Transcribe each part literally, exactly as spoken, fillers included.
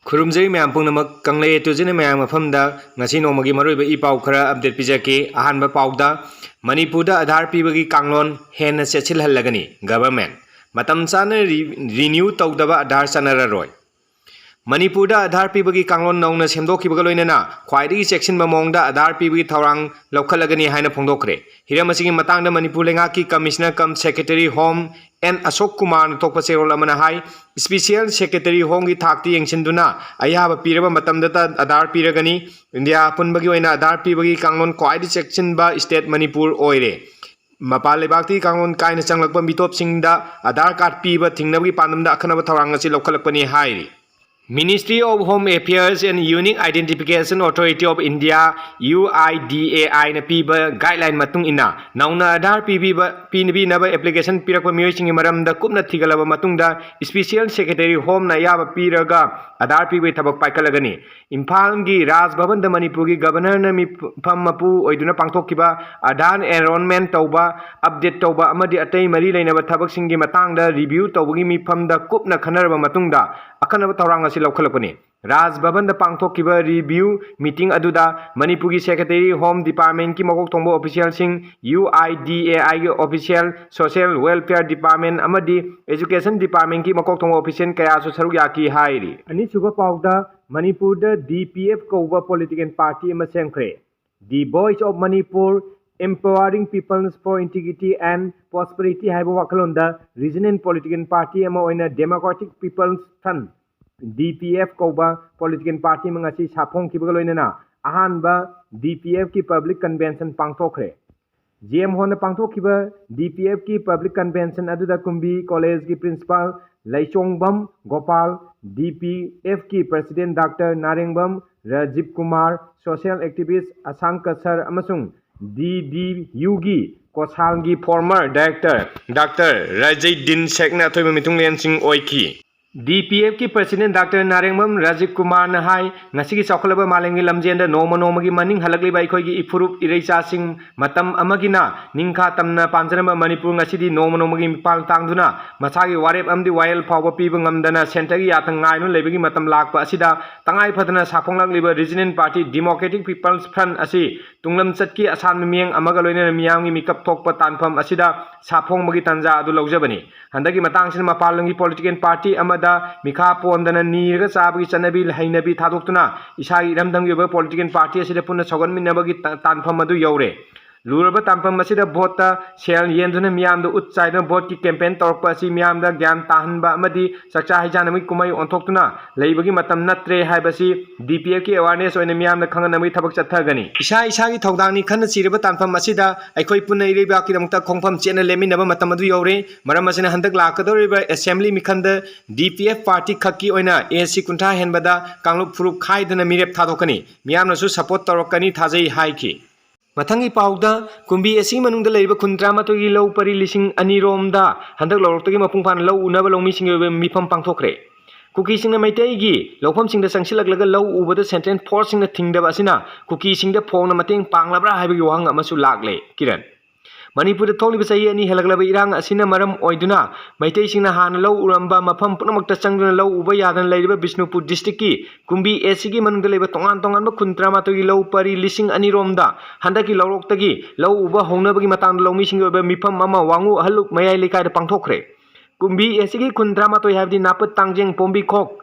ꯈꯨꯔꯨꯝꯖꯔꯤ ꯃꯌꯥꯝ ꯄꯨꯝꯅꯃꯛ꯫ ꯀꯪꯂꯩ ꯇꯨꯖꯤꯅ ꯃꯌꯥꯝ ꯃꯐꯝꯗ ꯉꯁꯤ ꯅꯣꯡꯃꯒꯤ ꯃꯔꯨꯑꯣꯏꯕ ꯏ ꯄꯥꯎ ꯈꯔ update ꯄꯤꯖꯔꯛꯀꯦ꯫ ꯑꯍꯥꯟꯕ ꯄꯥꯎꯗ, ꯃꯅꯤꯄꯨꯔꯗ ꯑꯥꯙꯥꯔ ꯄꯤꯕꯒꯤ ꯀꯥꯡꯂꯣꯟ ꯍꯦꯟꯅ ꯆꯦꯠꯁꯤꯜꯍꯜꯂꯒꯅꯤ꯫ Government ꯃꯇꯝ ꯆꯥꯅ ꯔꯤ-, renew ꯇꯧꯗꯕ ꯑꯥꯙꯥꯔ ꯆꯠꯅꯔꯔꯣꯏ꯫ ꯃꯅꯤꯄꯨꯔꯗ ꯑꯥꯙꯥꯔ ꯄꯤꯕꯒꯤ ꯀꯥꯡꯂꯣꯟ ꯅꯧꯅ ꯁꯦꯝꯗꯣꯛꯈꯤꯕꯒ ꯂꯣꯏꯅꯅ ꯈ꯭ꯋꯥꯏꯗꯒꯤ ꯆꯦꯛꯁꯤꯟꯕ ꯃꯑꯣꯡꯗ ꯑꯥꯙꯥꯔ ꯄꯤꯕꯒꯤ ꯊꯧꯔꯥꯡ ꯂꯧꯈꯠꯂꯒꯅꯤ ꯍꯥꯏꯅ ꯐꯣꯡꯗꯣꯛꯈ꯭ꯔꯦ꯫ ꯍꯤꯔꯝ ꯑꯁꯤꯒꯤ ꯃꯇꯥꯡꯗ ꯃꯅꯤꯄꯨꯔ ꯂꯩꯉꯥꯛꯀꯤ Commissioner cum Secretary Home N Ashok ꯀꯨꯃꯥꯔꯅ ꯊꯣꯛꯄ ꯆꯦꯔꯣꯜ ꯑꯃꯅ ꯍꯥꯏ, Special Secretary Homeꯒꯤ ꯊꯥꯛꯇ ꯌꯦꯡꯁꯤꯟꯗꯨꯅ ꯑꯌꯥꯕ ꯄꯤꯔꯕ ꯃꯇꯝꯗꯇ ꯑꯥꯙꯥꯔ ꯄꯤꯔꯒꯅꯤ꯫ ꯏꯟꯗꯤꯌꯥ ꯄꯨꯝꯕꯒꯤ ꯑꯣꯏꯅ ꯑꯥꯙꯥꯔ ꯄꯤꯕꯒꯤ ꯀꯥꯡꯂꯣꯟ ꯈ꯭ꯋꯥꯏꯗꯒꯤ ꯆꯦꯛꯁꯤꯟꯕ state ꯃꯅꯤꯄꯨꯔ ꯑꯣꯏꯔꯦ꯫ ꯃꯄꯥꯟ ꯂꯩꯕꯥꯛꯇꯒꯤ ꯀꯥꯡꯂꯣꯟ ꯀꯥꯏꯅ ꯆꯪꯂꯛꯄ ꯃꯤꯇꯣꯞꯁꯤꯡꯗ ꯑꯥꯙꯥꯔ ꯀꯥꯔꯗ ꯄꯤꯕ ꯊꯤꯡꯅꯕꯒꯤ ꯄꯥꯟꯗꯝꯗ ꯑꯈꯟꯅꯕ ꯊꯧꯔꯥꯡ ꯑꯁꯤ ꯂꯧꯈꯠꯂꯛꯄꯅꯤ ꯍꯥꯏꯔꯤ꯫ Ministry of Home Affairs and Unique Identification Authority of India, U I D A I ꯅ ꯄꯤꯕ guideline ꯃꯇꯨꯡ ꯏꯟꯅ, ꯅꯧꯅ ꯑꯥꯙꯥꯔ ꯄꯤꯕꯤꯕ, ꯄꯤꯅꯕꯤꯅꯕ application ꯄꯤꯔꯛꯄ ꯃꯤꯑꯣꯏꯁꯤꯡꯒꯤ ꯃꯔꯝꯗ ꯀꯨꯞꯅ ꯊꯤꯒꯠꯂꯕ ꯃꯇꯨꯡꯗ, Special Secretary Homeꯅ ꯑꯌꯥꯕ ꯄꯤꯔꯒ ꯑꯥꯙꯥꯔ ꯄꯤꯕꯒꯤ ꯊꯕꯛ ꯄꯥꯏꯈꯠꯂꯒꯅꯤ꯫ ꯏꯝꯐꯥꯜꯒꯤ ꯔꯥꯖ ꯚꯕꯟꯗ ꯃꯅꯤꯄꯨꯔꯒꯤ Governorꯅ ꯃꯤꯐꯝ ꯃꯄꯨ ꯑꯣꯏꯗꯨꯅ ꯄꯥꯡꯊꯣꯛꯈꯤꯕ ꯑꯥꯙꯥꯔ enrollment ꯇꯧꯕ, update ꯇꯧꯕ ꯑꯃꯗꯤ ꯑꯇꯩ ꯃꯔꯤ ꯂꯩꯅꯕ ꯊꯕꯛꯁꯤꯡꯒꯤ ꯃꯇꯥꯡꯗ review ꯇꯧꯕꯒꯤ ꯃꯤꯐꯝꯗ ꯀꯨꯞꯅ ꯈꯟꯅꯔꯕ ꯃꯇꯨꯡꯗ ꯑꯈꯟꯅꯕ ꯊꯧꯔꯥꯡ ꯑꯁꯤ ꯂꯧꯈꯠꯂꯛꯄꯅꯤ꯫ ꯔꯥꯖ ꯚꯕꯟꯗ ꯄꯥꯡꯊꯣꯛꯈꯤꯕ review meeting ꯑꯗꯨꯗ ꯃꯅꯤꯄꯨꯔꯒꯤ Secretary Home Departmentꯀꯤ ꯃꯀꯣꯛ ꯊꯣꯡꯕ officialꯁꯤꯡ, U I D A Iꯒꯤ official, Social Welfare Department ꯑꯃꯗꯤ Education Departmentꯀꯤ ꯃꯀꯣꯛ ꯊꯣꯡꯕ official ꯀꯌꯥꯁꯨ ꯁꯔꯨꯛ ꯌꯥꯈꯤ ꯍꯥꯏꯔꯤ꯫ ꯑꯅꯤꯁꯨꯕ ꯄꯥꯎꯗ, ꯃꯅꯤꯄꯨꯔꯗ D P F ꯀꯧꯕ political party ꯑꯃ ꯁꯦꯝꯈ꯭ꯔꯦ꯫ The Voice of Manipur, Empowering Peoples for Integrity and Prosperity ꯍꯥꯏꯕ ꯋꯥꯈꯜꯂꯣꯟꯗ regional political party ꯑꯃ ꯑꯣꯏꯅ Democratic People's Front, D P F ꯀꯧꯕ political party ꯑꯃ ꯉꯁꯤ ꯁꯥꯐꯣꯡꯈꯤꯕꯒ ꯂꯣꯏꯅꯅ ꯑꯍꯥꯟꯕ D P Fꯀꯤ public convention ꯄꯥꯡꯊꯣꯛꯈ꯭ꯔꯦ꯫ G M Hallꯅ ꯄꯥꯡꯊꯣꯛꯈꯤꯕ D P Fꯀꯤ public convention ꯑꯗꯨꯗ ꯀꯨꯝꯕꯤ Collegeꯀꯤ principal ꯂꯩꯆꯣꯡꯕꯝ Gopal, D P Fꯀꯤ president Doctor ꯅꯥꯔꯦꯡꯕꯝ ꯔꯥꯖꯤꯕ ꯀꯨꯃꯥꯔ, social activist ꯑꯁꯥꯡ ꯀꯁꯔ ꯑꯃꯁꯨꯡ D D Uꯒꯤ ꯀꯣꯁꯥꯜꯒꯤ former director Doctor ꯔꯥꯖꯩꯗꯤꯟ ꯁꯦꯈꯅ ꯑꯊꯣꯏꯕ ꯃꯤꯊꯨꯡꯂꯦꯟꯁꯤꯡ ꯑꯣꯏꯈꯤ꯫ DPFꯀꯤ President Doctor ꯅꯥꯔꯦꯡꯕꯝ ꯔꯥꯖꯤꯕ ꯀꯨꯃꯥꯔꯅ ꯍꯥꯏ, ꯉꯁꯤꯒꯤ ꯆꯥꯎꯈꯠꯂꯕ ꯃꯥꯂꯦꯝꯒꯤ ꯂꯝꯖꯦꯟꯗ ꯅꯣꯡꯃ ꯅꯣꯡꯃꯒꯤ ꯃꯅꯤꯡ ꯍꯜꯂꯛꯂꯤꯕ ꯑꯩꯈꯣꯏꯒꯤ ꯏꯐꯨꯔꯨꯞ ꯏꯔꯩꯆꯥꯁꯤꯡ ꯃꯇꯝ ꯑꯃꯒꯤꯅ ꯅꯤꯡꯈꯥ ꯇꯝꯅ ꯄꯥꯟꯖꯔꯝꯕ ꯃꯅꯤꯄꯨꯔ ꯉꯁꯤꯗꯤ ꯅꯣꯡꯃ ꯅꯣꯡꯃꯒꯤ ꯃꯤꯄꯥꯜ ꯇꯥꯡꯗꯨꯅ ꯃꯁꯥꯒꯤ ꯋꯥꯔꯦꯞ ꯑꯃꯗꯤ ꯋꯥꯌꯦꯜ ꯐꯥꯎꯕ ꯄꯤꯕ ꯉꯝꯗꯅ centreꯒꯤ ꯌꯥꯊꯪ ꯉꯥꯏꯗꯨꯅ ꯂꯩꯕꯒꯤ ꯃꯇꯝ ꯂꯥꯛꯄ ꯑꯁꯤꯗ ꯇꯉꯥꯏ ꯐꯗꯅ ꯁꯥꯐꯣꯡꯂꯛꯂꯤꯕ regional party Democratic People's Front ꯑꯁꯤ ꯇꯨꯡꯂꯝꯆꯠꯀꯤ ꯑꯁꯥꯟꯕ ꯃꯤꯠꯌꯦꯡ ꯑꯃꯒ ꯂꯣꯏꯅꯅ ꯃꯤꯌꯥꯝꯒꯤ ꯃꯤꯀꯞ ꯊꯣꯛꯄ ꯇꯥꯟꯐꯝ ꯑꯁꯤꯗ ꯁꯥꯐꯣꯡꯕꯒꯤ ꯇꯥꯟꯖꯥ ꯑꯗꯨ ꯂꯧꯖꯕꯅꯤ꯫ ꯍꯟꯗꯛꯀꯤ ꯃꯇꯥꯡꯁꯤꯗ ꯃꯄꯥꯟ ꯂꯝꯒꯤ political party ꯑꯃꯗ ꯃꯤꯈꯥ ꯄꯣꯟꯗꯅ ꯅꯤꯔꯒ ꯆꯥꯕꯒꯤ ꯆꯠꯅꯕꯤ ꯍꯩꯅꯕꯤ ꯊꯥꯗꯣꯛꯇꯨꯅ ꯏꯁꯥꯒꯤ ꯏꯔꯝꯗꯝꯒꯤ ꯑꯣꯏꯕ political party ꯑꯁꯤꯗ ꯄꯨꯟꯅ ꯁꯧꯒꯠꯃꯤꯟꯅꯕꯒꯤ ꯇ-, ꯇꯥꯟꯐꯝ ꯑꯗꯨ ꯌꯧꯔꯦ꯫ ꯂꯨꯔꯕ ꯇꯥꯟꯐꯝ ꯑꯁꯤꯗ voteꯇ ꯁꯦꯜ ꯌꯦꯟꯗꯨꯅ ꯃꯤꯌꯥꯝꯗ ꯎꯠ ꯆꯥꯏꯗꯨꯅ voteꯀꯤ campaign ꯇꯧꯔꯛꯄ ꯑꯁꯤ ꯃꯤꯌꯥꯝꯗ ꯒ꯭ꯌꯥꯟ ꯇꯥꯍꯟꯕ ꯑꯃꯗꯤ ꯆꯥꯛꯆꯥ ꯍꯩꯖꯥꯟꯅꯕꯒꯤ ꯀꯨꯝꯍꯩ ꯑꯣꯟꯊꯣꯛꯇꯨꯅ ꯂꯩꯕꯒꯤ ꯃꯇꯝ ꯅꯠꯇ꯭ꯔꯦ ꯍꯥꯏꯕꯁꯤ DPFꯀꯤ awareness ꯑꯣꯏꯅ ꯃꯤꯌꯥꯝꯗ ꯈꯪꯍꯟꯅꯕꯒꯤ ꯊꯕꯛ ꯆꯠꯊꯒꯅꯤ꯫ ꯏꯁꯥ ꯏꯁꯥꯒꯤ ꯊꯧꯗꯥꯡꯅꯤ ꯈꯟꯅ ꯆꯤꯔꯕ ꯇꯥꯟꯐꯝ ꯑꯁꯤꯗ ꯑꯩꯈꯣꯏ ꯄꯨꯟꯅ ꯏꯔꯩꯕꯥꯛꯀꯤꯗꯃꯛꯇ ꯈꯣꯡꯐꯝ ꯆꯦꯠꯅ ꯂꯦꯞꯃꯤꯟꯅꯕ ꯃꯇꯝ ꯑꯗꯨ ꯌꯧꯔꯦ꯫ ꯃꯔꯝ ꯑꯁꯤꯅ ꯍꯟꯗꯛ ꯂꯥꯛꯀꯗꯧꯔꯤꯕ assembly ꯃꯤꯈꯟꯗ DPF party ꯈꯛꯀꯤ ꯑꯣꯏꯅ AC ꯀꯨꯟꯊ꯭ꯔꯥ ꯍꯦꯟꯕꯗ ꯀꯥꯡꯂꯨꯞ ꯐꯨꯔꯨꯞ ꯈꯥꯏꯗꯅ ꯃꯤꯔꯦꯞ ꯊꯥꯗꯣꯛꯀꯅꯤ꯫ ꯃꯤꯌꯥꯝꯅꯁꯨ support ꯇꯧꯔꯛꯀꯅꯤ ꯊꯥꯖꯩ ꯍꯥꯏꯈꯤ꯫ ꯃꯊꯪꯒꯤ ꯄꯥꯎꯗ, ꯀꯨꯝꯕꯤ AC ꯃꯅꯨꯡꯗ ꯂꯩꯔꯤꯕ ꯈꯨꯟ ꯇꯔꯥꯃꯥꯊꯣꯏꯒꯤ ꯂꯧ ꯄꯔꯤ ꯂꯤꯁꯤꯡ ꯑꯅꯤ ꯔꯣꯝꯗ ꯍꯟꯗꯛ ꯂꯧꯔꯣꯛꯇꯒꯤ ꯃꯄꯨꯡ ꯐꯥꯅ ꯂꯧ ꯎꯅꯕ ꯂꯧꯃꯤꯁꯤꯡꯒꯤ ꯑꯣꯏꯕ ꯃꯤꯐꯝ ꯄꯥꯡꯊꯣꯛꯈ꯭ꯔꯦ꯫ ꯀꯨꯀꯤꯁꯤꯡꯅ ꯃꯩꯇꯩꯒꯤ ꯂꯧꯐꯝꯁꯤꯡꯗ ꯆꯪꯁꯤꯜꯂꯛꯂꯒ ꯂꯧ ꯎꯕꯗ central forceꯁꯤꯡꯅ ꯊꯤꯡꯗꯕ ꯑꯁꯤꯅ ꯀꯨꯀꯤꯁꯤꯡꯗ ꯐꯣꯡꯅ ꯃꯇꯦꯡ ꯄꯥꯡꯂꯕ꯭ꯔꯥ ꯍꯥꯏꯕꯒꯤ ꯋꯥꯍꯪ ꯑꯃꯁꯨ ꯂꯥꯛꯂꯦ꯫ ꯀꯤꯔꯟ꯫ ꯃꯅꯤꯄꯨꯔꯗ ꯊꯣꯛꯂꯤꯕ ꯆꯍꯤ ꯑꯅꯤ ꯍꯦꯜꯂꯛꯂꯕ ꯏꯔꯥꯡ ꯑꯁꯤꯅ ꯃꯔꯝ ꯑꯣꯏꯗꯨꯅ ꯃꯩꯇꯩꯁꯤꯡꯅ ꯍꯥꯟꯅ ꯂꯧ ꯎꯔꯝꯕ ꯃꯐꯝ ꯄꯨꯝꯅꯃꯛꯇ ꯆꯪꯗꯨꯅ ꯂꯧ ꯎꯕ ꯌꯥꯗꯅ ꯂꯩꯔꯤꯕ ꯕꯤꯁꯅꯨꯄꯨꯔ districtꯀꯤ ꯀꯨꯝꯕꯤ ACꯒꯤ ꯃꯅꯨꯡꯗ ꯂꯩꯕ ꯇꯣꯉꯥꯟ ꯇꯣꯉꯥꯟꯕ ꯈꯨꯟ ꯇꯔꯥꯃꯥꯊꯣꯏꯒꯤ ꯂꯧ ꯄꯔꯤ ꯂꯤꯁꯤꯡ ꯑꯅꯤ ꯔꯣꯝꯗ ꯍꯟꯗꯛꯀꯤ ꯂꯧꯔꯣꯛꯇꯒꯤ ꯂꯧ ꯎꯕ ꯍꯧꯅꯕꯒꯤ ꯃꯇꯥꯡꯗ ꯂꯧꯃꯤꯁꯤꯡꯒꯤ ꯑꯣꯏꯕ ꯃꯤꯐꯝ ꯑꯃ ꯋꯥꯉꯨ ꯑꯍꯜꯂꯨꯞ ꯃꯌꯥꯏ ꯂꯩꯀꯥꯏꯗ ꯄꯥꯡꯊꯣꯛꯈ꯭ꯔꯦ꯫ ꯀꯨꯝꯕꯤ ACꯒꯤ ꯈꯨꯟ ꯇꯔꯥꯃꯥꯊꯣꯏ ꯍꯥꯏꯕꯗꯤ ꯅꯥꯄꯠ ꯇꯥꯡꯖꯦꯡ, ꯄꯣꯝꯕꯤꯈꯣꯛ,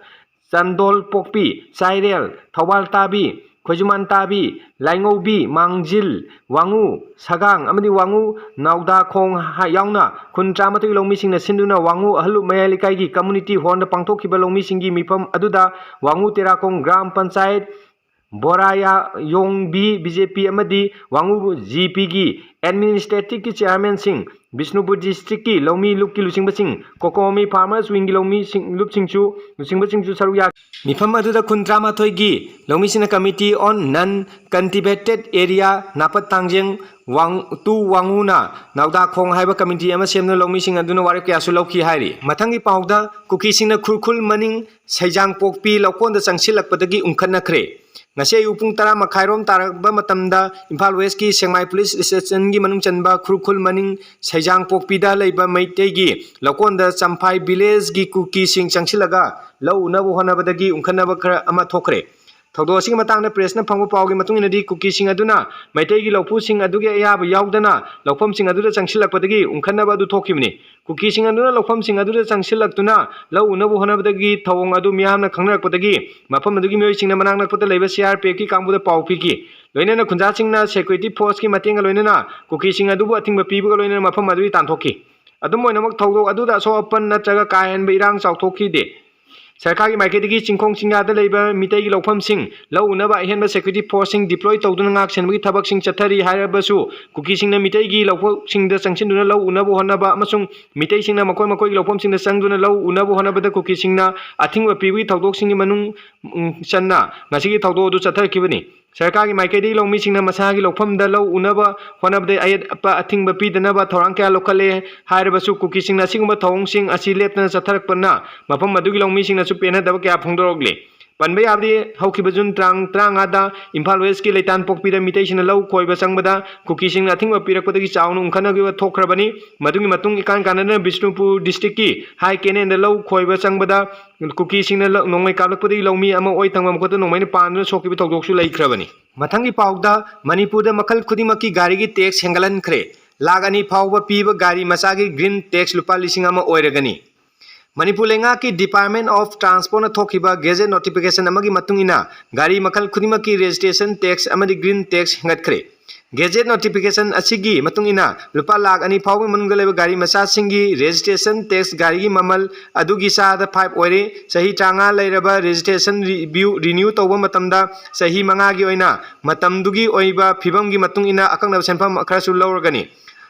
ꯆꯥꯟꯗꯣꯜ ꯄꯣꯛꯄꯤ, ꯆꯥꯏꯔꯦꯜ, ꯊꯧꯕꯥꯜ ꯇꯥꯕꯤ, ꯈꯣꯏꯖꯨꯃꯥꯟ ꯇꯥꯕꯤ, ꯂꯥꯏꯉꯧꯕꯤ, ꯃꯥꯡꯖꯤꯜ, ꯋꯥꯉꯨ, ꯁꯒꯥꯡ ꯑꯃꯗꯤ ꯋꯥꯉꯨ ꯅꯥꯎꯗꯥꯈꯣꯡ ꯍꯥ-, ꯌꯥꯎꯅ ꯈꯨꯟ ꯇꯔꯥꯃꯥꯊꯣꯏ ꯂꯧꯃꯤꯁꯤꯡꯅ ꯁꯤꯟꯗꯨꯅ ꯋꯥꯉꯨ ꯑꯍꯜꯂꯨꯞ ꯃꯌꯥꯏ ꯂꯩꯀꯥꯏꯒꯤ community hallꯗ ꯄꯥꯡꯊꯣꯛꯈꯤꯕ ꯂꯧꯃꯤꯁꯤꯡꯒꯤ ꯃꯤꯐꯝ ꯑꯗꯨꯗ ꯋꯥꯉꯨ ꯇꯦꯔꯥꯈꯣꯡ ꯒ꯭ꯔꯥꯝ ꯄꯟꯆꯥꯌꯠ, ꯕꯣꯔꯥꯌꯥ ꯌꯣꯡꯕꯤ BJP ꯑꯃꯗꯤ ꯋꯥꯉꯨ GPꯒꯤ administrative chairmanꯁꯤꯡ, ꯕꯤꯁꯅꯨꯄꯨꯔ ꯗꯤꯁꯇ꯭ꯔꯤꯛꯀꯤ ꯂꯧꯃꯤ ꯂꯨꯞꯀꯤ ꯂꯨꯆꯤꯡꯕꯁꯤꯡ, ꯀꯣꯀꯣꯃꯤ ꯐꯥꯔꯃꯔꯁ ꯋꯤꯡꯒꯤ ꯂꯧꯃꯤꯁꯤꯡ, ꯂꯨꯞꯁꯤꯡꯁꯨ, ꯂꯨꯆꯤꯡꯕꯁꯤꯡꯁꯨ ꯁꯔꯨꯛ ꯌꯥꯈꯤ꯫ ꯃꯤꯐꯝ ꯑꯗꯨꯗ ꯈꯨꯟ ꯇꯔꯥꯃꯥꯊꯣꯏꯒꯤ ꯂꯧꯃꯤꯁꯤꯡꯅ Committee on Non Cultivated Area ꯅꯥꯄꯠ ꯊꯥꯡꯖꯦꯡ ꯋꯥꯡ-, ꯇꯨ ꯋꯥꯡꯉꯨꯅ ꯅꯥꯎꯗꯥꯈꯣꯡ ꯍꯥꯏꯕ committee ꯑꯃ ꯁꯦꯝꯗꯨꯅ ꯂꯧꯃꯤꯁꯤꯡ ꯑꯗꯨꯅ ꯋꯥꯔꯦꯞ ꯀꯌꯥꯁꯨ ꯂꯧꯈꯤ ꯍꯥꯏꯔꯤ꯫ ꯃꯊꯪꯒꯤ ꯄꯥꯎꯗ ꯀꯨꯀꯤꯁꯤꯡꯅ ꯈꯨꯔꯈꯨꯜ ꯃꯅꯤꯡ ꯁꯩꯖꯥꯡꯄꯣꯛꯄꯤ ꯂꯧꯀꯣꯟꯗ ꯆꯪꯁꯤꯜꯂꯛꯄꯗꯒꯤ ꯎꯪꯈꯠꯅꯈ꯭ꯔꯦ꯫ ꯉꯁꯤ ꯑꯌꯨꯛ ꯄꯨꯡ ꯇꯔꯥ ꯃꯈꯥꯏꯔꯣꯝ ꯇꯥꯔꯛꯄ ꯃꯇꯝꯗ ꯏꯝꯐꯥꯜ ꯋꯦꯁꯀꯤ ꯁꯦꯛꯃꯥꯏ ꯄꯨꯂꯤꯁ ꯁ꯭ꯇꯦꯁꯟꯒꯤ ꯃꯅꯨꯡ ꯆꯟꯕ ꯈꯨꯔꯈꯨꯜ ꯃꯅꯤꯡ ꯁꯩꯖꯥꯡꯄꯣꯛꯄꯤꯗ ꯂꯩꯕ ꯃꯩꯇꯩꯒꯤ ꯂꯧꯀꯣꯟꯗ ꯆꯝꯐꯥꯏ ꯚꯤꯂꯦꯖꯒꯤ ꯀꯨꯀꯤꯁꯤꯡ ꯆꯪꯁꯤꯜꯂꯒ ꯂꯧ ꯎꯅꯕ ꯍꯣꯠꯅꯕꯗꯒꯤ ꯎꯪꯈꯠꯅꯕ ꯈꯔ ꯑꯃ ꯊꯣꯛꯈ꯭ꯔꯦ꯫ ꯊꯧꯗꯣꯛ ꯑꯁꯤꯒꯤ ꯃꯇꯥꯡꯗ ꯄ꯭ꯔꯦꯁꯅ ꯐꯪꯕ ꯄꯥꯎꯒꯤ ꯃꯇꯨꯡ ꯏꯟꯅꯗꯤ, ꯀꯨꯀꯤꯁꯤꯡ ꯑꯗꯨꯅ ꯃꯩꯇꯩꯒꯤ ꯂꯧꯐꯨꯁꯤꯡ ꯑꯗꯨꯒꯤ ꯑꯌꯥꯕ ꯌꯥꯎꯗꯅ ꯂꯧꯐꯝꯁꯤꯡ ꯑꯗꯨꯗ ꯆꯪꯁꯤꯜꯂꯛꯄꯗꯒꯤ ꯎꯪꯈꯠꯅꯕ ꯑꯗꯨ ꯊꯣꯛꯈꯤꯕꯅꯤ꯫ ꯀꯨꯀꯤꯁꯤꯡ ꯑꯗꯨꯅ ꯂꯧꯐꯝꯁꯤꯡ ꯑꯗꯨꯗ ꯆꯪꯁꯤꯜꯂꯛꯇꯨꯅ ꯂꯧ ꯎꯅꯕ ꯍꯣꯠꯅꯕꯗꯒꯤ ꯊꯧꯑꯣꯡ ꯑꯗꯨ ꯃꯤꯌꯥꯝꯅ ꯈꯪꯅꯔꯛꯄꯗꯒꯤ ꯃꯐꯝ ꯑꯗꯨꯒꯤ ꯃꯤꯑꯣꯏꯁꯤꯡꯅ ꯃꯅꯥꯛ ꯅꯛꯄꯗ ꯂꯩꯕ ꯁꯤ ꯑꯥꯔ ꯄꯤ ꯑꯦꯐꯀꯤ ꯀꯥꯡꯕꯨꯗ ꯄꯥꯎ ꯄꯤꯈꯤ꯫ ꯂꯣꯏꯅꯅ ꯈꯨꯟꯖꯥꯁꯤꯡꯅ ꯁꯦꯀ꯭ꯌꯨꯔꯤꯇꯤ ꯐꯣꯔꯁꯀꯤ ꯃꯇꯦꯡꯒ ꯂꯣꯏꯅꯅ ꯀꯨꯀꯤꯁꯤꯡ ꯑꯗꯨꯕꯨ ꯑꯊꯤꯡꯕ ꯄꯤꯕꯒ ꯂꯣꯏꯅꯅ ꯃꯐꯝ ꯑꯗꯨꯒꯤ ꯇꯥꯟꯊꯣꯛꯈꯤ꯫ ꯑꯗꯨꯝ ꯑꯣꯏꯅꯃꯛ, ꯊꯧꯗꯣꯛ ꯑꯗꯨꯗ ꯑꯁꯣꯛ ꯑꯄꯟ ꯅꯠꯇ꯭ꯔꯒ ꯀꯥ ꯍꯦꯟꯕ ꯏꯔꯥꯡ ꯆꯥꯎꯊꯣꯛꯈꯤꯗꯦ꯫ ꯁꯔꯀꯥꯔꯒꯤ ꯃꯥꯏꯀꯩꯗꯒꯤ ꯆꯤꯡꯈꯣꯡ ꯆꯤꯡꯌꯥꯗ ꯂꯩꯕ ꯃꯤꯇꯩꯒꯤ ꯂꯧꯐꯝꯁꯤꯡ ꯂꯧ ꯎꯅꯕ ꯑꯍꯦꯟꯕ ꯁꯦꯀ꯭ꯌꯨꯔꯤꯇꯤ ꯐꯣꯔꯁꯁꯤꯡ ꯗꯤꯄ꯭ꯂꯣꯏ ꯇꯧꯗꯨꯅ ꯉꯥꯛ ꯁꯦꯟꯕꯒꯤ ꯊꯕꯛꯁꯤꯡ ꯆꯠꯊꯔꯤ ꯍꯥꯏꯔꯕꯁꯨ, ꯀꯨꯀꯤꯁꯤꯡꯅ ꯃꯤꯇꯩꯒꯤ ꯂꯧꯐꯝꯁꯤꯡꯗ ꯆꯪꯁꯤꯟꯗꯨꯅ ꯂꯧ ꯎꯅꯕ ꯍꯣꯠꯅꯕ ꯑꯃꯁꯨꯡ ꯃꯤꯇꯩꯁꯤꯡꯅ ꯃꯈꯣꯏ ꯃꯈꯣꯏꯒꯤ ꯂꯧꯐꯝꯁꯤꯡꯗ ꯆꯪꯗꯨꯅ ꯂꯧ ꯎꯅꯕ ꯍꯣꯠꯅꯕꯗ ꯀꯨꯀꯤꯁꯤꯡꯅ ꯑꯊꯤꯡꯕ ꯄꯤꯕꯒꯤ ꯊꯧꯗꯣꯛꯁꯤꯡꯒꯤ ꯃꯅꯨꯡ, ꯎꯝ, ꯆꯟꯅ ꯉꯁꯤꯒꯤ ꯊꯧꯗꯣꯛ ꯑꯗꯨ ꯆꯠꯊꯔꯛꯈꯤꯕꯅꯤ꯫ ꯁꯔꯀꯥꯔꯒꯤ ꯃꯥꯏꯀꯩꯗꯒꯤ ꯂꯧꯃꯤꯁꯤꯡꯅ ꯃꯁꯥꯒꯤ ꯂꯧꯐꯝꯗ ꯂꯧ ꯎꯅꯕ ꯍꯣꯠꯅꯕꯗ ꯑꯌꯦꯠꯄ ꯑꯊꯤꯡꯕ ꯄꯤꯗꯅꯕ ꯊꯧꯔꯥꯡ ꯀꯌꯥ ꯂꯧꯈꯠꯂꯦ ꯍꯥꯏꯔꯕꯁꯨ, ꯀꯨꯀꯤꯁꯤꯡꯅ ꯑꯁꯤꯒꯨꯝꯕ ꯊꯧꯑꯣꯡꯁꯤꯡ ꯑꯁꯤ ꯂꯦꯞꯇꯅ ꯆꯠꯊꯔꯛꯄꯅ ꯃꯐꯝ ꯑꯗꯨꯒꯤ ꯂꯧꯃꯤꯁꯤꯡꯅꯁꯨ ꯄꯦꯟꯅꯗꯕ ꯀꯌꯥ ꯐꯣꯡꯗꯣꯔꯛꯂꯤ꯫ ꯄꯟꯕ ꯌꯥꯕꯗꯤ, ꯍꯧꯈꯤꯕ ꯖꯨꯟ ꯇꯥꯡ ꯇꯔꯥꯃꯉꯥꯗ ꯏꯝꯐꯥꯜ ꯋꯦꯁꯀꯤ ꯂꯩꯇꯥꯟꯄꯣꯛꯄꯤꯗ ꯃꯤꯇꯩꯁꯤꯡꯅ ꯂꯧ ꯈꯣꯏꯕ ꯆꯪꯕꯗ ꯀꯨꯀꯤꯁꯤꯡꯅ ꯑꯊꯤꯡꯕ ꯄꯤꯔꯛꯄꯗꯒꯤ ꯆꯥꯎꯅ ꯎꯪꯈꯠꯅꯈꯤꯕ ꯊꯣꯛꯈ꯭ꯔꯕꯅꯤ꯫ ꯃꯗꯨꯒꯤ ꯃꯇꯨꯡ ꯏꯀꯥꯟ ꯀꯥꯟꯅꯗꯅ ꯕꯤꯁꯅꯨꯄꯨꯔ ꯗꯤꯁꯇ꯭ꯔꯤꯛꯀꯤ ꯍꯥꯏ ꯀꯦꯅꯦꯜꯗ ꯂꯧ ꯈꯣꯏꯕ ꯆꯪꯕꯗ ꯀꯨꯀꯤꯁꯤꯡꯅ ꯂ-, ꯅꯣꯡꯃꯩ ꯀꯥꯞꯂꯛꯄꯗꯒꯤ ꯂꯧꯃꯤ ꯑꯃ ꯑꯣꯏ ꯊꯪꯕ ꯃꯈꯨꯠꯇ ꯅꯣꯡꯃꯩꯅ ꯄꯥꯟꯗꯨꯅ ꯁꯣꯛꯈꯤꯕ ꯊꯧꯗꯣꯛꯁꯨ ꯂꯩꯈ꯭ꯔꯕꯅꯤ꯫ ꯃꯊꯪꯒꯤ ꯄꯥꯎꯗ, ꯃꯅꯤꯄꯨꯔꯗ ꯃꯈꯜ ꯈꯨꯗꯤꯡꯃꯛꯀꯤ ꯒꯥꯔꯤꯒꯤ ꯇꯦꯛꯁ ꯍꯦꯟꯒꯠꯍꯟꯈ꯭ꯔꯦ꯫ ꯂꯥꯈ ꯑꯅꯤ ꯐꯥꯎꯕ ꯄꯤꯕ ꯒꯥꯔꯤ ꯃꯆꯥꯒꯤ ꯒ꯭ꯔꯤꯟ ꯇꯦꯛꯁ ꯂꯨꯄꯥ ꯂꯤꯁꯤꯡ ꯑꯃ ꯑꯣꯏꯔꯒꯅꯤ꯫ ꯃꯅꯤꯄꯨꯔ ꯂꯩꯉꯥꯛꯀꯤ ꯗꯤꯄꯥꯔꯠꯃꯦꯟ ꯑꯣꯐ ꯇ꯭ꯔꯥꯟꯁꯄꯣꯔꯠꯅ ꯊꯣꯛꯈꯤꯕ ꯒꯦꯖꯦꯠ ꯅꯣꯇꯤꯐꯤꯀꯦꯁꯟ ꯑꯃꯒꯤ ꯃꯇꯨꯡ ꯏꯟꯅ, ꯒꯥꯔꯤ ꯃꯈꯜ ꯈꯨꯗꯤꯡꯃꯛꯀꯤ ꯔꯦꯖꯤꯁꯇ꯭ꯔꯦꯁꯟ ꯇꯦꯛꯁ ꯑꯃꯗꯤ ꯒ꯭ꯔꯤꯟ ꯇꯦꯛꯁ ꯍꯦꯟꯒꯠꯈ꯭ꯔꯦ꯫ ꯒꯦꯖꯦꯠ ꯅꯣꯇꯤꯐꯤꯀꯦꯁꯟ ꯑꯁꯤꯒꯤ ꯃꯇꯨꯡ ꯏꯟꯅ, ꯂꯨꯄꯥ ꯂꯥꯈ ꯑꯅꯤ ꯐꯥꯎꯕꯒꯤ ꯃꯅꯨꯡꯗ ꯂꯩꯕ ꯒꯥꯔꯤ ꯃꯆꯥꯁꯤꯡꯒꯤ ꯔꯦꯖꯤꯁꯇ꯭ꯔꯦꯁꯟ ꯇꯦꯛꯁ ꯒꯥꯔꯤꯒꯤ ꯃꯃꯜ ꯑꯗꯨꯒꯤ ꯆꯥꯗ ꯐꯥꯏꯚ ꯑꯣꯏꯔꯦ꯫ ꯆꯍꯤ ꯇꯔꯥꯃꯉꯥ ꯂꯩꯔꯕ ꯔꯦꯖꯤꯁꯇ꯭ꯔꯦꯁꯟ ꯔꯤꯚ꯭ꯌꯨ, ꯔꯤꯅ꯭ꯌꯨ ꯇꯧꯕ ꯃꯇꯝꯗ ꯆꯍꯤ ꯃꯉꯥꯒꯤ ꯑꯣꯏꯅ ꯃꯇꯝꯗꯨꯒꯤ ꯑꯣꯏꯕ ꯐꯤꯕꯝꯒꯤ ꯃꯇꯨꯡ ꯏꯟꯅ ꯑꯀꯛꯅꯕ ꯁꯦꯟꯐꯝ ꯈꯔꯁꯨ ꯂꯧꯔꯒꯅꯤ꯫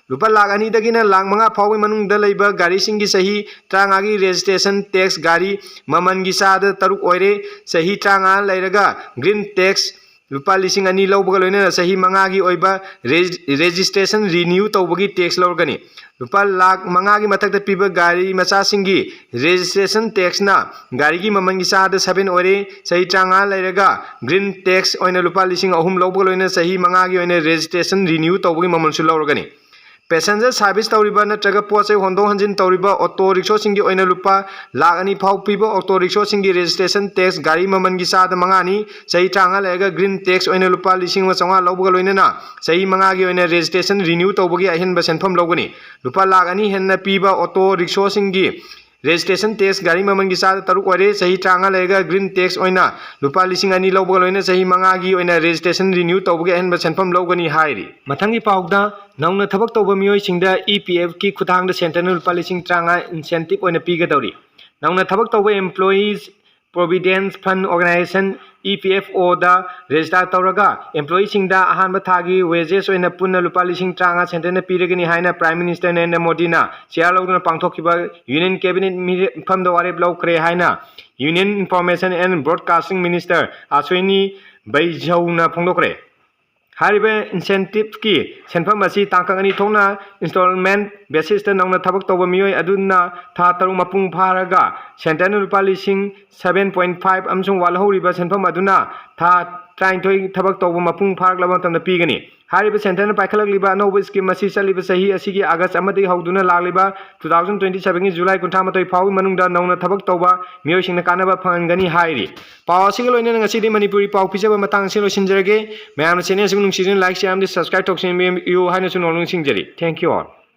ꯂꯨꯄꯥ ꯂꯥꯈ ꯑꯅꯤꯗꯒꯤꯅ ꯂꯥꯈ ꯃꯉꯥ ꯐꯥꯎꯕꯒꯤ ꯃꯅꯨꯡꯗ ꯂꯩꯕ ꯒꯥꯔꯤꯁꯤꯡꯒꯤ ꯆꯍꯤ ꯇꯔꯥꯃꯉꯥꯒꯤ registration tax ꯒꯥꯔꯤ ꯃꯃꯜꯒꯤ ꯆꯥꯗ ꯇꯔꯨꯛ ꯑꯣꯏꯔꯦ꯫ ꯆꯍꯤ ꯇꯔꯥꯃꯉꯥ ꯂꯩꯔꯒ green tax ꯂꯨꯄꯥ ꯂꯤꯁꯤꯡ ꯑꯅꯤ ꯂꯧꯕꯒ ꯂꯣꯏꯅꯅ ꯆꯍꯤ ꯃꯉꯥꯒꯤ ꯑꯣꯏꯕ ꯔꯦꯖꯤ-, registration renew ꯇꯧꯕꯒꯤ tax ꯂꯧꯔꯒꯅꯤ꯫ ꯂꯨꯄꯥ ꯂꯥꯈ ꯃꯉꯥꯒꯤ ꯃꯊꯛꯇ ꯄꯤꯕ ꯒꯥꯔꯤ ꯃꯆꯥꯁꯤꯡꯒꯤ registration tax ꯅ ꯒꯥꯔꯤꯒꯤ ꯃꯃꯜꯒꯤ ꯆꯥꯗ seven ꯑꯣꯏꯔꯦ꯫ ꯆꯍꯤ ꯇꯔꯥꯃꯉꯥ ꯂꯩꯔꯒ green tax ꯑꯣꯏꯅ ꯂꯨꯄꯥ ꯂꯤꯁꯤꯡ ꯑꯍꯨꯝ ꯂꯧꯕꯒ ꯂꯣꯏꯅꯅ ꯆꯍꯤ ꯃꯉꯥꯒꯤ ꯑꯣꯏꯅ registration renew ꯇꯧꯕꯒꯤ ꯃꯃꯜꯁꯨ ꯂꯧꯔꯒꯅꯤ꯫ Passenger service ꯇꯧꯔꯤꯕ ꯅꯠꯇ꯭ꯔꯒ ꯄꯣꯠ ꯆꯩ ꯍꯣꯟꯗꯣꯛ ꯍꯣꯟꯖꯤꯟ ꯇꯧꯔꯤꯕ auto rickshaw ꯁꯤꯡꯒꯤ ꯑꯣꯏꯅ ꯂꯨꯄꯥ ꯂꯥꯈ ꯑꯅꯤ ꯐꯥꯎ ꯄꯤꯕ auto rickshaw ꯁꯤꯡꯒꯤ registration tax ꯒꯥꯔꯤ ꯃꯃꯜꯒꯤ ꯆꯥꯗ ꯃꯉꯥꯅꯤ꯫ ꯆꯍꯤ ꯇꯔꯥꯃꯉꯥ ꯂꯩꯔꯒ green tax ꯑꯣꯏꯅ ꯂꯨꯄꯥ ꯂꯤꯁꯤꯡ ꯑꯃ ꯆꯥꯝꯃꯉꯥ ꯂꯧꯕꯒ ꯂꯣꯏꯅꯅ ꯆꯍꯤ ꯃꯉꯥꯒꯤ ꯑꯣꯏꯅ registration renew ꯇꯧꯕꯒꯤ ꯑꯍꯦꯟꯕ ꯁꯦꯟꯐꯝ ꯂꯧꯒꯅꯤ꯫ ꯂꯨꯄꯥ ꯂꯥꯈ ꯑꯅꯤ ꯍꯦꯟꯅ ꯄꯤꯕ auto rickshaw ꯁꯤꯡꯒꯤ registration tax ꯒꯥꯔꯤ ꯃꯃꯜꯒꯤ ꯆꯥꯗ ꯇꯔꯨꯛ ꯑꯣꯏꯔꯦ꯫ ꯆꯍꯤ ꯇꯔꯥꯃꯉꯥ ꯂꯩꯔꯒ green tax ꯑꯣꯏꯅ ꯂꯨꯄꯥ ꯂꯤꯁꯤꯡ ꯑꯅꯤ ꯂꯧꯕꯒ ꯂꯣꯏꯅꯅ ꯆꯍꯤ ꯃꯉꯥꯒꯤ ꯑꯣꯏꯅ registration renew ꯇꯧꯕꯒꯤ ꯑꯍꯦꯟꯕ ꯁꯦꯟꯐꯝ ꯂꯧꯒꯅꯤ ꯍꯥꯏꯔꯤ꯫ ꯃꯊꯪꯒꯤ ꯄꯥꯎꯗ, ꯅꯧꯅ ꯊꯕꯛ ꯇꯧꯕ ꯃꯤꯑꯣꯏꯁꯤꯡꯗ E P F ꯀꯤ ꯈꯨꯠꯊꯥꯡꯗ centre ꯅ ꯂꯨꯄꯥ ꯂꯤꯁꯤꯡ ꯇꯔꯥꯃꯉꯥ incentive ꯑꯣꯏꯅ ꯄꯤꯒꯗꯧꯔꯤ꯫ ꯅꯧꯅ ꯊꯕꯛ ꯇꯧꯕ employees Providence Fund Organisation, E P F O ꯗ register ꯇꯧꯔꯒ employee ꯁꯤꯡꯗ ꯑꯍꯥꯟꯕ ꯊꯥꯒꯤ wages ꯑꯣꯏꯅ ꯄꯨꯟꯅ ꯂꯨꯄꯥ ꯂꯤꯁꯤꯡ ꯇꯔꯥꯃꯉꯥ centre ꯅ ꯄꯤꯔꯒꯅꯤ ꯍꯥꯏꯅ Prime Minister ꯅꯔꯦꯟꯗ꯭ꯔ ꯃꯣꯗꯤꯅ chair ꯂꯧꯗꯨꯅ ꯄꯥꯡꯊꯣꯛꯈꯤꯕ Union Cabinet ꯃꯤꯐꯝꯗ ꯋꯥꯔꯦꯞ ꯂꯧꯈ꯭ꯔꯦ ꯍꯥꯏꯅ Union Information and Broadcasting Minister Aswini ꯕꯩꯖꯧꯅ ꯐꯣꯡꯗꯣꯛꯈ꯭ꯔꯦ꯫ ꯍꯥꯏꯔꯤꯕ incentive ꯀꯤ ꯁꯦꯟꯐꯝ ꯑꯁꯤ ꯇꯥꯡꯀꯛ ꯑꯅꯤ ꯊꯣꯛꯅ installment basis ꯇ ꯅꯧꯅ ꯊꯕꯛ ꯇꯧꯕ ꯃꯤꯑꯣꯏ ꯑꯗꯨꯅ ꯊꯥ ꯇꯔꯨꯛ ꯃꯄꯨꯡ ꯐꯥꯔꯒ centre ꯅ ꯂꯨꯄꯥ ꯂꯤꯁꯤꯡ seven point five ꯑꯃꯁꯨꯡ ꯋꯥꯠꯍꯧꯔꯤꯕ ꯁꯦꯟꯐꯝ ꯑꯗꯨꯅ ꯊꯥ ꯇꯔꯥꯅꯤꯊꯣꯏ ꯊꯕꯛ ꯇꯧꯕ ꯃꯄꯨꯡ ꯐꯥꯔꯛꯂꯕ ꯃꯇꯝꯗ ꯄꯤꯒꯅꯤ꯫ ꯍꯥꯏꯔꯤꯕ centre ꯅ ꯄꯥꯏꯈꯠꯂꯛꯂꯤꯕ ꯑꯅꯧꯕ scheme ꯑꯁꯤ ꯆꯠꯂꯤꯕ ꯆꯍꯤ ꯑꯁꯤꯒꯤ August ꯑꯃꯗꯒꯤ ꯍꯧꯗꯨꯅ ꯂꯥꯛꯂꯤꯕ two thousand twenty seven ꯒꯤ July ꯀꯨꯟꯊ꯭ꯔꯥ ꯃꯥꯊꯣꯏ ꯐꯥꯎꯕꯒꯤ ꯃꯅꯨꯡꯗ ꯅꯧꯅ ꯊꯕꯛ ꯇꯧꯕ ꯃꯤꯑꯣꯏꯁꯤꯡꯅ ꯀꯥꯟꯅꯕ ꯐꯪꯍꯟꯒꯅꯤ ꯍꯥꯏꯔꯤ꯫ ꯄꯥꯎ ꯑꯁꯤꯒ ꯂꯣꯏꯅꯅ ꯉꯁꯤꯗꯤ ꯃꯅꯤꯄꯨꯔꯤ ꯄꯥꯎ ꯄꯤꯖꯕ ꯃꯇꯥꯡ ꯑꯁꯤ ꯂꯣꯏꯁꯤꯟꯖꯔꯒꯦ꯫ ꯃꯌꯥꯝꯅ channel ꯑꯁꯤꯕꯨ ꯅꯨꯡꯁꯤꯗꯨꯅ like, share ꯑꯃꯗꯤ subscribe ꯇꯧꯁꯤꯟꯕꯤꯌꯨ ꯍꯥꯏꯅꯁꯨ ꯅꯣꯡꯃ ꯅꯤꯡꯁꯤꯡꯖꯔꯤ꯫ Thank you all.